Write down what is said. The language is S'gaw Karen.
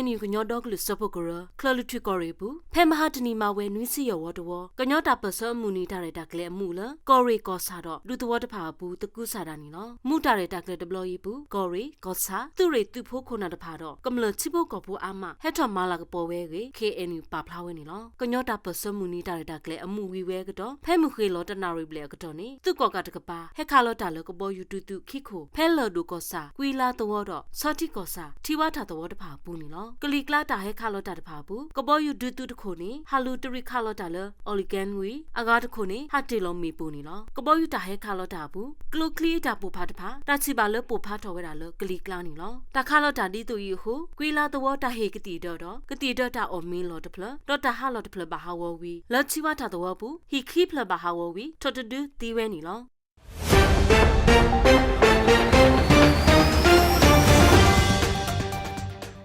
KNU ကညီဒီကလုာ်စၢဖှိၣ်ကရၢ ချၢၣ်လွံၢ်ထူၣ်ကီၢ်ရ့ၣ်အပူၤ ဖဲမဟါတနံၤမၤဝဲနွံဆံယဲၢ်ဝီတဝီ ကညီတၢ်ပၢၢ်ဆၢအမုၢ်နံၤတၢ်ရဲၣ်တၢ်ကျဲၤအမူးလၢ ကီၢ်ရ့ၣ်ကီၢ်ဆၣ်ဒီးဒူသဝီတဖၣ်အပူၤ သကုၤဆးဒးန့ၣ်လီၤ. မူးတၢ်ရဲၣ်တၢ်ကျဲၤတဘျီအံၤအပူၤ ကီၢ်ရ့ၣ် ကီၢ်ဆၣ် သုးရ့ၣ်သုးဖိခိၣ်နၢ်တဖၣ်ဒီး ကမျၢၢ်ထံဖိကီၢ်ဖိအါမး ဟဲထီၣ်မၤလၤကပီၤဝဲအဂ့ၢ် KNU ပာ်ဖျါဝဲန့ၣ်လီၤ. ကညီတၢ်ပၢၢ်ဆၢမုၢ်နံၤတၢ်ရဲၣ်တၢ်ကျဲၤအမူးဝံၤဝဲအကတီၢ် ဖဲမုၢ်ဃ့ၢ်လီၤတနၣ်ရံၣ်ဘျဲၣ်အကတီၢ်န့ၣ် သုးကီၣ်ကးတကပၤ ဟဲခးလီၤတၢ်လၢကဘီယူၤဒုးသုးခံခိၣ် ဖဲလၢၢ်ဒိၣ်ကီၢ်ဆၣ် ကွံလါသဝီဒီး ဆီထံကီၢ်ဆၣ် ထံဝါထၣ်သဝီတဖၣ်အပူၤန့ၣ်လီၤ. ကလံၤကျါတၢ်ဟဲခးလီၤတၢ်တဖၣ်အပူၤ ကဘီယူၤဒုးသုးတခိၣ်န့ၣ် ဟးလူၤတရံးခးလီၤတၢ်လၢ အီလံကၣ်ဝံၤ အဂၤတခိၣ်န့ၣ် ဟးတ့ၢ်လီၤမ့ၣ်ပိၢ်န့ၣ်လီၤ. ကဘီယူၤတၢ်ဟဲခးလီၤတၢ်အပူၤ ကျိချံအတၢ်ပိၢ်ဖးတဖၣ် တၢ်ထံၣ်ဘၣ်လၢပိၢ်ဖးထီၣ်ဝဲဒၣ်လၢကလံၤကျါန့ၣ်လီၤ. တၢ်ခးလီၤတၢ်ဒ်သိးအံၤအဃိ ကွံလါသဝီတၢ်ဟ့ၣ်ကသံၣ်ဒၢးဒီး ကသံၣ်ဒၢးတၢ်အီၣ်မ့ၤလီၢ်တဖျၢၣ် ဒီးတၢ်ဟးလီၢ်တဖျၢၣ်ဘၣ်ဟးဂီၤဝံၤ လၢထံဝါထၣ်သဝီအပူၤ ဟံၣ်ခံဖျၢၣ်ဘၣ်ဟးဂီၤဝံၤ ထိၣ်တဒုသံဝဲန့ၣ်လီၤ.